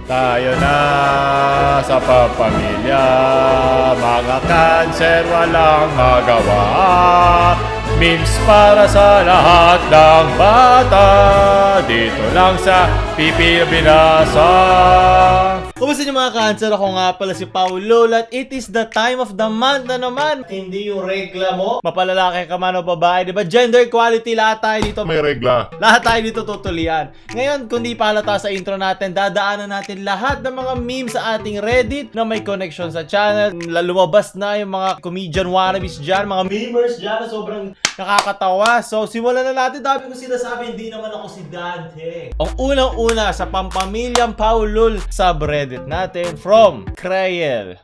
Tayo na sa pamilya, mga cancer walang magawa. Memes para sa lahat ng bata, dito lang sa Pipi Binasa. Kumusta niyo mga cancer? Ako nga pala si Paulo at it is the time of the month na naman. Hindi yung regla mo, mapalalaki ka man o babae, diba? Gender equality, lahat tayo dito. May regla. Lahat tayo dito tutulian. Ngayon, kung di pa halata sa intro natin, dadaanan natin lahat ng mga memes sa ating Reddit na may connection sa channel. Lumabas na yung mga comedian wannabes dyan, mga memers dyan na sobrang nakakatawa. So, simulan na natin. Dami ko sinasabi, hindi naman ako si Dante. Ang unang-una sa pampamilyang Paulol subreddit natin from Crayel.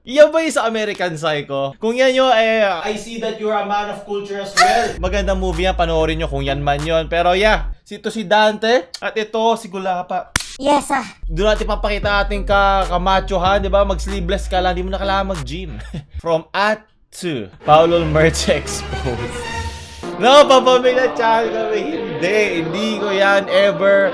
Yan ba yung sa American Psycho? Kung yan yun, I see that you're a man of culture as well. Magandang movie yan, panoorin nyo kung yan man yun. Pero yeah, ito si Dante at ito si Gulapa. Yes, ah. Doon natin papakita ating kamachohan, di ba? Mag-sleeveless ka lang, di mo na kailangan mag-gym. From at to Paulol Merch Exposed. No, papamilya channel kami. Hindi ko yan ever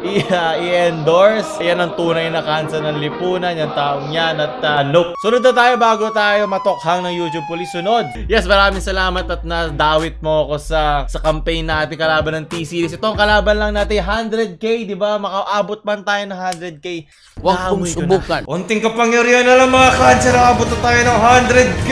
i-endorse. Yan ang tunay na cancer ng lipunan, yung taong yan at nope. Sunod na tayo bago tayo matokhang ng YouTube Police. Sunod. Yes, maraming salamat at nadawit mo ako sa campaign natin kalaban ng T-Series. Ito ang kalaban lang natin, 100k, di ba? Makaabot man tayo ng 100k. Huwag kong subukan. Unting kapangyarihan na lang mga cancer, abot na tayo ng 100k!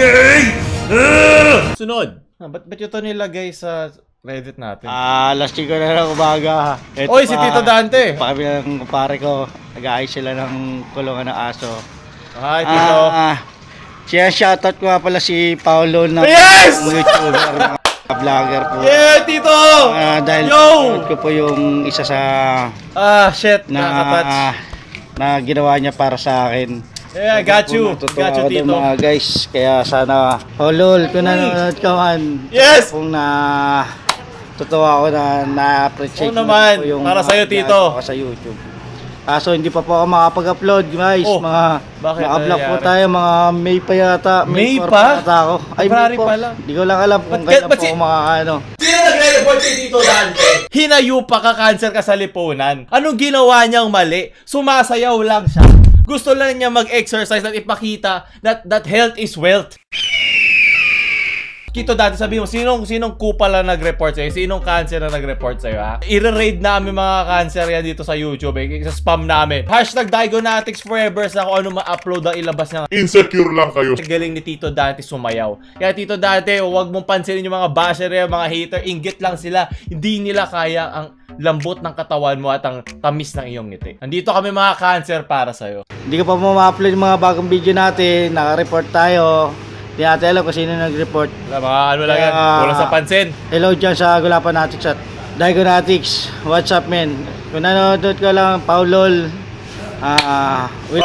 Sunod. Ba't ito nilagay sa Reddit natin? Last week ko na lang umaga. Oy, si Tito Dante! Kami ng kumpare ko, nag-aayos sila ng kulungan ng aso. Hi, Tito! Siya shoutout ko nga pala si Paulo na Yes! YouTuber, vlogger po. Yeah, Tito! Dahil Yo! shoutout ko po yung isa sa Shit, nakaka-touch. na ginawa niya para sa akin. Yeah, got you. Got you, Tito. Mga guys, kaya sana Paulol, kung nanonood ka man. Yes! Kung totoo ako na-appreciate Oo naman, po yung para sa'yo, Tito. ako sa YouTube. Kaso hindi pa po ako makapag-upload, guys. Oh, Mga bakit? upload po Nangyayari? tayo, mga May pa yata. May 4 pa? yata ako. Ay, February May po. pa lang. Hindi ko lang alam kung Ba't kailan po si- ako makakaano. Sino nagre-report kay Tito Dante? Hinayo pa ka, cancer ka sa lipunan. Anong ginawa niyang mali? Sumasayaw lang siya. Gusto lang niya mag-exercise at ipakita that health is wealth. Tito Dante, sabi mo, sinong kupal na nag-report sa'yo? Sinong cancer na nag-report sa'yo, ha? I-raid namin mga cancer yan dito sa YouTube, sa spam namin. #Digonatics forever sa kung ano ma-upload ang ilabas niya. Insecure lang kayo. Galing ni Tito Dante sumayaw. Kaya Tito Dante, huwag mong pansinin yung mga basher, yung mga hater. Inggit lang sila. Hindi nila kaya ang lambot ng katawan mo at ang tamis ng iyong ngiti. Nandito kami mga cancer para sa'yo. Hindi ko pa ma-upload yung mga bagong video natin. Naka-report tayo. Hindi natin alam kung sino nag-report. Mga ano lang yan, kulang sa pansin. Hello dyan sa Gulapanatics at Digonatics. What's up, men? Kung nanonood ka lang, Paulol. With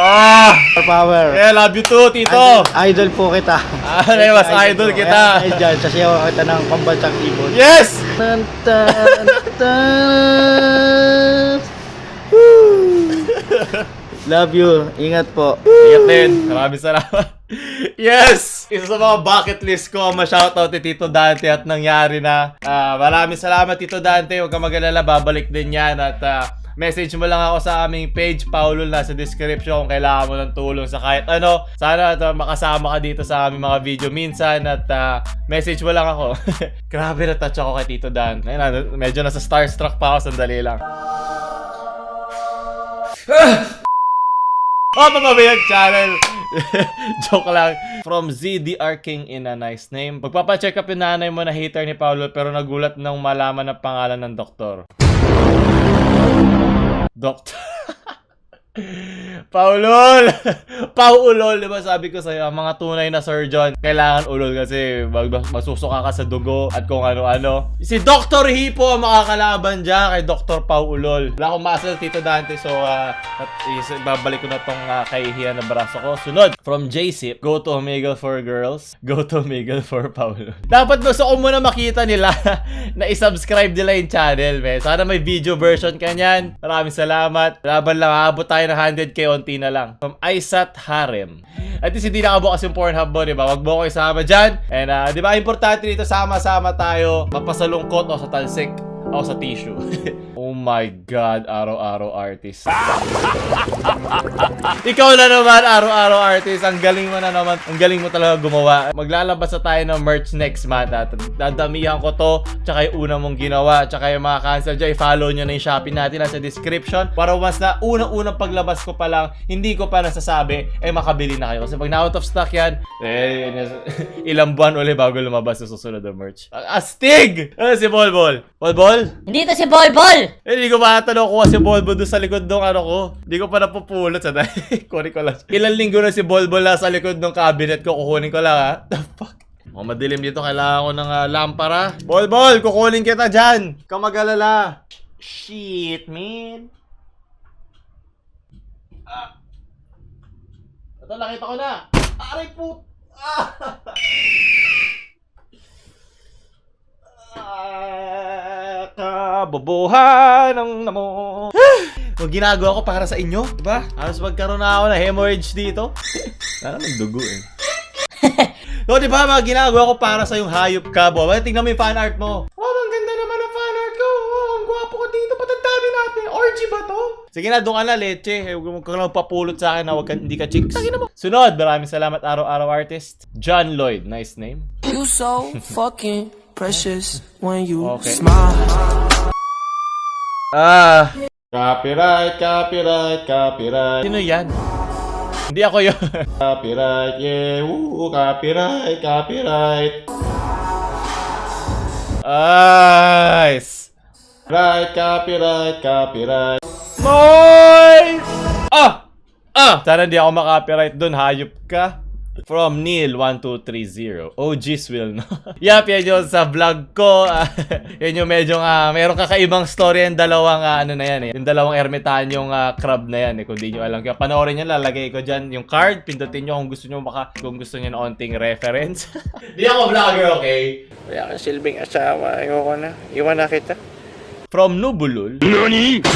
power. Yeah, love you too, Tito. Idol po kita. Mas idol kita. Kaya dyan, sasayaw kita ng pambansang ibon. Yes! Tan, tan, tan. Love you. Ingat po. Ingat din. Maraming salamat. Yes! Isa sa mga bucket list ko, ma-shoutout ni Tito Dante at nangyari na. Maraming salamat, Tito Dante. Huwag kang mag-alala, babalik din yan. At message mo lang ako sa aming page, Paulol, nasa description kung kailangan mo ng tulong sa kahit ano. Sana makasama ka dito sa aming mga video minsan at message mo lang ako. Grabe na touch ako kay Tito Dante. Ayun, medyo nasa starstruck pa ako, sandali lang. Papabayag channel. Joke lang. From ZDR King in a nice name. Magpapacheck up yung nanay mo na hater ni Paulo pero nagulat nang malaman ang pangalan ng doktor. Doktor. Paulol! Paulol, diba sabi ko sa'yo, ang mga tunay na surgeon, kailangan ulol kasi masusuka ka sa dugo at kung ano-ano. Si Dr. Hipo ang makakalaban dyan kay Dr. Paulol. Wala akong muscle, Tito Dante, so babalik ko na tong kahihiyan na braso ko. Sunod, from JSIP, go to Omegle for girls, go to Omegle for Paulol. Dapat gusto ko muna makita nila na isubscribe nila yung channel, man. Sana may video version ka niyan. Maraming salamat. Laban lang, abot tayo ng 100k, onti na lang. From Aisat Harem. At least hindi nakabukas yung Pornhub mo, diba? Wag mo ko isama dyan. And diba, importante dito, sama-sama tayo, mapasalungkot o sa talsik. Ako sa tissue. Oh my God, araw-araw artist. Ikaw na naman, araw-araw artist. Ang galing mo na naman. Ang galing mo talaga gumawa. Maglalabas na tayo ng merch next month. At dadamihan ko to. Tsaka yung una mong ginawa. Tsaka yung mga cancel dyan. I-follow nyo na yung Shopee natin nasa description. Para once na unang-unang paglabas ko pa lang, hindi ko pa nasasabi, makabili na kayo. Kasi pag na-out of stock yan, ilang buwan ulit bago lumabas sa susunod na merch. Astig! Ano si Bolbol? Bolbol? Hindi to si Bolbol! Hindi ko makatanong kung si Bolbol doon sa likod ng ano ko. Hindi ko pa napupulot sa dahil. Kunin ko lang. Ilang linggo na si Bolbol na sa likod ng cabinet ko. Kukunin ko lang ha. The fuck? Oh, madilim dito. Kailangan ko ng lampara. Bolbol, kukunin kita dyan. Ka mag-alala. Shit, man. Ito, nakita ko na. Aray po. Kabobohan ng namo. Kung ginagawa ko para sa inyo, diba? Halos magkaroon na ako ng hemorrhage dito. Sana nagdugo eh. So, diba, mga ginagawa ko para sa yung hayop ka, bo. Tingnan mo yung fan art mo. Wow, ang ganda naman ang fan art ko. Wow, ang gwapo ko dito. Ba't ang dami natin? Orgy ba to? Sige na, doon ka na, leche. Huwag ka lang papulot sa akin na hindi ka chicks. Sige na mo. Sunod, maraming salamat, araw-araw artist. John Lloyd, nice name. You so fucking precious when you Okay. smile. Copyright, copyright, copyright. Sino yan? Hindi ako yun. Copyright, yeah, woo, copyright, copyright. Nice. Right, copyright, copyright. Moy! Sana hindi ako makapiright dun, hayop ka. From Neil1230. OGs will know. Yap, yan yun sa vlog ko. Yan yung medyo meron kakaibang story yung dalawang ano na yan eh. Yung dalawang ermitanyong crab na yan eh. Kung di nyo alam. Kaya panoorin nyo, lalagay ko dyan yung card. Pindutin nyo kung gusto nyo kung gusto nyo na onting reference. Di ako vlogger, okay? Wala kang silbing asawa. Ayoko na. Iwan na kita. From Nubulul. NANI?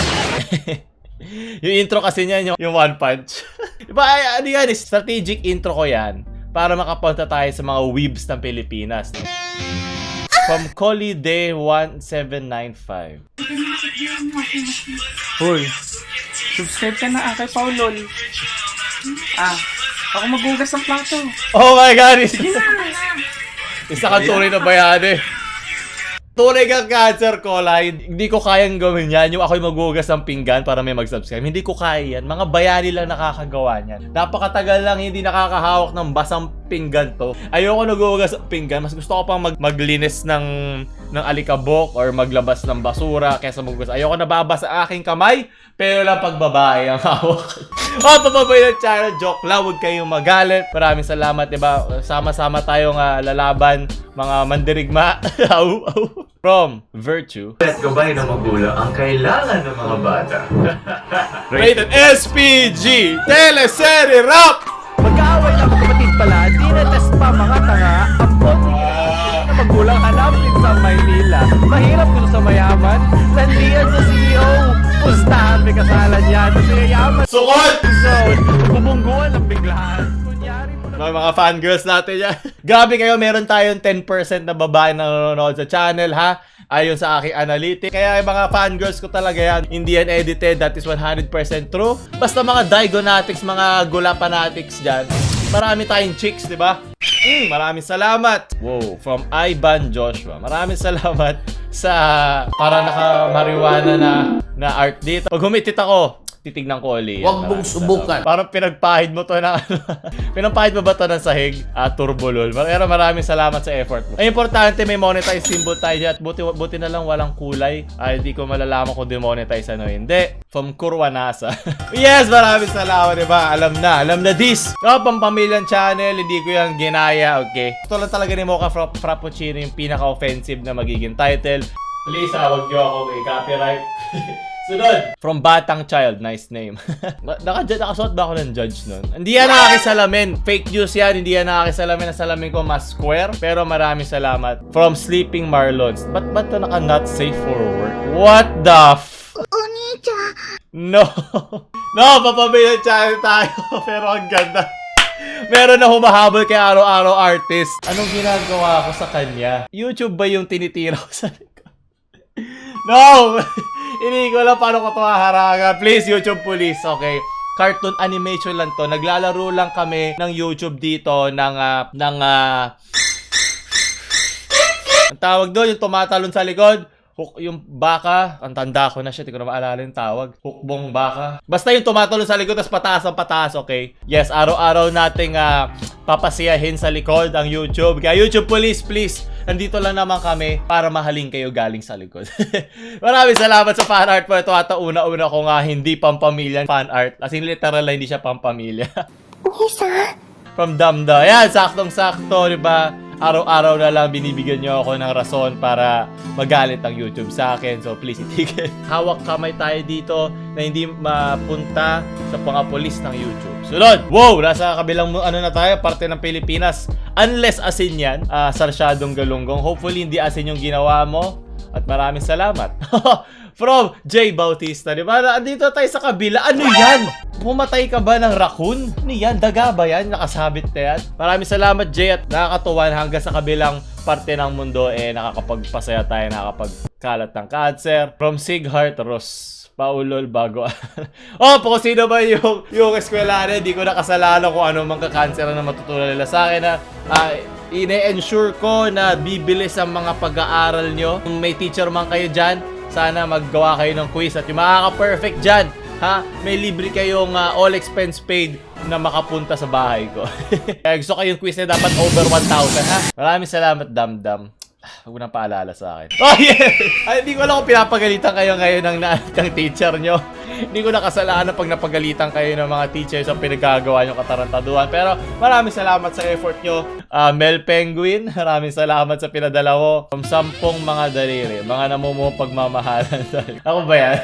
Yung intro kasi niyan, yung One Punch. Diba, ano yan, strategic intro ko yan para makapunta tayo sa mga weebs ng Pilipinas. From Collie Day 1795. Hoy, subscribe ka na kay Paulol. Ako maghugas ng plato. Oh my God! Isa kang tunay na bayani. Tunay kang cancer ko, hindi ko kayang gawin yan. Yung ako'y maghugas ng pinggan para may mag-subscribe. Hindi ko kaya yan. Mga bayani lang nakakagawa niyan. Napakatagal lang hindi nakakahawak ng basang pinggan to. Ayoko naghuhugas ng pinggan. Mas gusto ko pang maglinis ng alikabok or maglabas ng basura kaysa maghugas. Ayoko nababasa aking kamay, pero lang pag babae ang hawak. Papabay ng channel. Joke lang, huwag kayong magalit. Maraming salamat, diba? Sama-sama tayong lalaban, mga mandirigma. From Virtue. At gabay ng magulang ang kailangan ng mga bata. Rated SPG Teleserie Rap! Mag-aaway na kapatid pala, di na test pa mga tanga. Ang bote na magulang hanapin sa Maynila. Mahirap dun sa mayaman, nandiyan sa CEO. Pustahan, may kasalan yan. Kasi yaman. Sukot! Bubungguan ng biglaan. Kunyari mo na. Mga fangirls natin yan. Grabe kayo, meron tayong 10% na babae na nanonood sa channel, ha? Ayon sa aking analytics. Kaya yung mga fangirls ko talaga yan. Hindi yan edited, that is 100% true. Basta mga Digonatics, mga Gulapanatics dyan. Marami tayong chicks, di ba? Maraming salamat. Wow, from Ivan Joshua. Maraming salamat sa para naka-marijuana na art dito. Pag humitit ako, titignan ko ulit. Huwag mong subukan. Parang pinagpahid mo to na ano. Pinagpahid mo ba to ng sahig? Turbolol. Pero maraming salamat sa effort mo. Ay, importante may monetize symbol tayo dyan. At buti na lang walang kulay. Hindi ko malalaman kung demonetize ano. Hindi. From Kurwanasa. Yes, maraming salamat, diba? Alam na this. Pampamilyang channel, hindi ko yung ginaya, okay? Ito lang talaga ni Mocha Frappuccino yung pinaka-offensive na magiging title. Please, huwag nyo ako copyright. Sunod! From Batang Child, nice name. Nakasuot ba ako ng judge nun? Hindi yan nakakisalamin. Fake news yan, hindi yan nakakisalamin. Ang salamin ko mas square. Pero maraming salamat. From Sleeping Marlons. Ba't to naka not safe for work? What the No! No, papabilang channel tayo. Pero ang ganda. Meron na humahabol kay araw-araw artist. Anong ginagawa ko sa kanya? YouTube ba yung tinitira ko sa likod? No! Hindi ko lang paano ko ito haharangan. Please, YouTube Police, okay? Cartoon animation lang to. Naglalaro lang kami ng YouTube dito ng ang tawag doon, yung tumatalon sa likod. Hook, yung baka, ang tanda ko na siya, hindi ko na maalala yung tawag. Hukbong baka. Basta yung tumatalon sa likod, tas pataas ang pataas, okay? Yes, araw-araw nating papasiyahin sa likod ang YouTube. Kaya YouTube Police, please, nandito lang naman kami para mahalin kayo galing sa likod. Maraming salamat sa fan art po. Ito ata una-una ko nga hindi pampamilya fan art. As in literal na hindi siya pampamilya. From Damda. Yan, saktong-sakto, di ba? Araw-araw na lang binibigyan nyo ako ng rason para magalit ang YouTube sa akin. So please itigil. Hawak kamay tayo dito na hindi mapunta sa mga polis ng YouTube. Sunod! Wow! Nasa kabilang ano na tayo, parte ng Pilipinas. Unless asin yan, sarsyadong galunggong. Hopefully hindi asin yung ginawa mo. At maraming salamat. From J. Bautista, di ba? Andito tayo sa kabila. Ano yan? Pumatay ka ba ng raccoon? Ano yan? Daga ba yan? Nakasabit na yan? Maraming salamat, Jay. At nakakatuwa hanggang sa kabilang parte ng mundo, nakakapagpasaya tayo, nakakapagkalat ng cancer. From Sighart Ross. Paulol bago. Kung sino ba yung eskwelahan, hindi ko nakasalanan kung ano mang ka-cancer na matutunan nila sa akin na ine-ensure ko na bibilis ang mga pag-aaral nyo. Kung may teacher man kayo dyan, sana maggawa kayo ng quiz at yung makaka-perfect dyan, ha? May libre kayong all expense paid na makapunta sa bahay ko. Kaya gusto kayong quiz na dapat over 1,000, ha? Maraming salamat, Damdam. Huwag mo nang paalala sa akin. Oh, yeah! Ay, hindi ko alam kung pinapagalitan kayo ngayon ng teacher nyo. Hindi ko nakasalanan pag napagalitan kayo ng mga teachers sa pinagkagawa nyo katarantaduhan. Pero maraming salamat sa effort nyo. Mel Penguin, maraming salamat sa pinadala mo. From 10 mga daliri, mga namumuong pagmamahalan. Ako ba yan?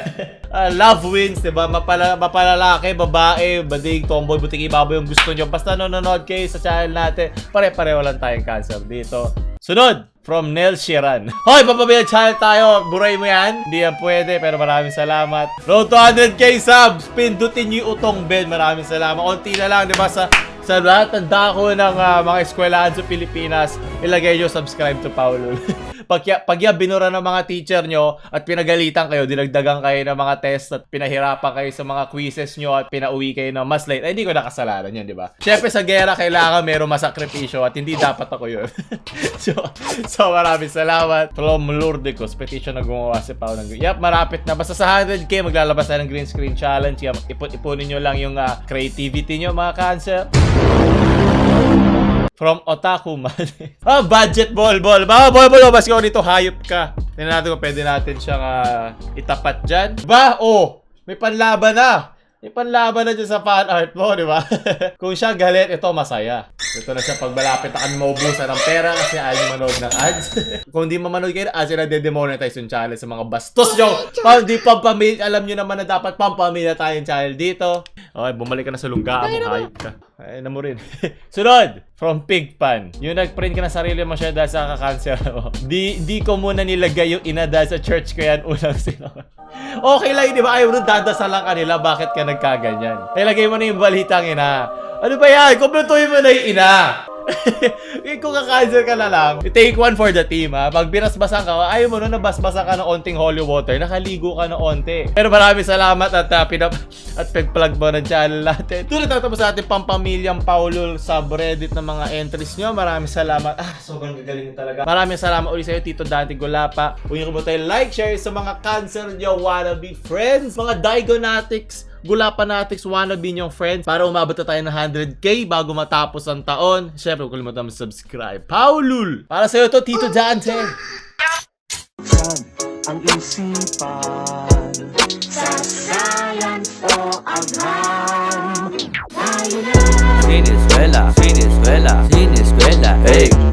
Love wins, diba? Mapalalaki, babae, bading, tomboy, butik, ibaboy yung gusto nyo. Basta nanonood kayo sa channel natin, pare-pareho lang tayong cancer dito. Sunod! From Nel Sheeran. Hoy, papabayad channel tayo. Buray mo yan. Hindi yan pwede, pero maraming salamat. Road to 100k subs. Pindutin niyo utong bell. Maraming salamat. Konti na lang, di ba? Sa lahat ng dako ng mga eskwelahan sa Pilipinas, ilagay nyo subscribe to Paulol. Pag binura ng mga teacher nyo at pinagalitan kayo, dinagdagan kayo ng mga test at pinahirapan kayo sa mga quizzes nyo at pinauwi kayo ng mas late, ay hindi ko nakasalanan yun, di ba? Siyempre sa gera, kailangan mayroong masakripisyo at hindi dapat ako yun. so maraming salamat. From Lourdecos, petition na gumawa si Paul ng Yep, marapit na. Basta sa 100k, maglalabas tayo ng green screen challenge. Ipunin nyo lang yung creativity nyo, mga cancer. From Otaku man. Budget ball. Ball, mas ko dito, hayop ka. Tingnan natin kung pwede natin siyang itapat dyan. Diba? Oh, may panlaban na. May panlaban na dyan sa fan art mo, di ba? Kung siya galit, ito masaya. Ito na siya pag malapit na kami maubusan ng pera kasi ayaw nyo manood ng ads. Kung di mamanood kayo, ads na de-demonetize yung channel sa mga bastos nyo. Di pampamilya, alam nyo naman na dapat pampamilya tayong channel dito. Okay, bumalik ka na sa lungga mo, hayop ka. Ay, na mo rin. Sunod! From Pigpan. Yung nag-print ka na sarili mo siya dahil sa kakanser mo. Di ko muna nilagay yung ina dahil sa church ko yan unang sinunod. Okay lang, di ba? Ayaw nun dadasal lang kanila. Bakit ka nagkaganyan? Ilagay mo na yung balitang ina. Ano ba yan? Kumpletuhin mo na yung ina. Kung kakanser ka na lang, take one for the team, ha? Pag binasbasan ka, ayaw mo nun nabasbasan ka ng onting holy water, nakaligo ka ng onte. Pero maraming salamat at pag-plug mo ng channel natin. Doon natatapos sa ating pampamilyang Paulol subreddit ng mga entries nyo. Maraming salamat. Sobrang gagaling talaga. Maraming salamat ulit sa'yo, Tito Dante Gulapa. Huwag nyo tayo like, share sa mga cancer nyo, wannabe friends, mga Digonatics, Gulapanatics, wannabe nyong friends para umabot na tayo ng 100k bago matapos ang taon. Siyempre, huwag kalimutan mag-subscribe. Paulol! Para sa'yo to, Tito Dante! Ang isipan Sascience o Agham Sineskwela, sineskwela, sineskwela, hey!